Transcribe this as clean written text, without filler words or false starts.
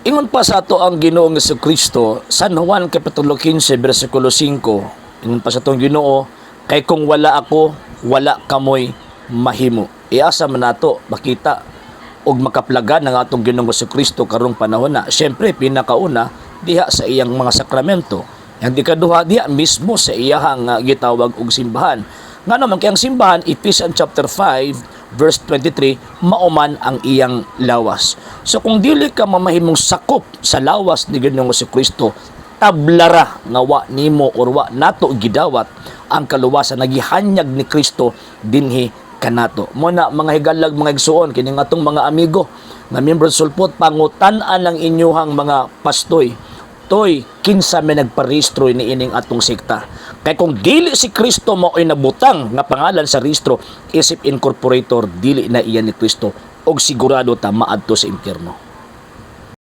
Ingon pa sa ato ang Ginoong Kristo, San Juan Kapitulo 15, versikulo 5, ingon pa sa atong Ginoo, "Kay kung wala ako, wala kamoy mahimo." Iasa man nato makita og makaplagan ng atong Ginoong Kristo karong panahon na? Siyempre, pinakauna diha sa iyang mga sakramento. Ang ikaduha, diha mismo sa iyahang gitawag og simbahan. Nga naman kay ang simbahan, Ephesians chapter 5 verse 23, mauman ang iyang lawas. So kung dili ka mamahimong sakop sa lawas ni Ginoong Kristo, tablara nga wa nimo or wa nato gidawat ang kaluwasan nga gihanyag ni Kristo dinhi kanato. Mo na, mga higalag, mga igsuon, kining atong mga amigo nga membro sa sulpot, pangutan-an ang inyuhang mga pastoy. "Toy, kinsa may nagparehistro ni ining atong sekta?" Kay kung dili si Kristo mao'y nabutang nga pangalan sa rehistro isip incorporator, dili na iyan ni Kristo og sigurado ta maadto sa impyerno.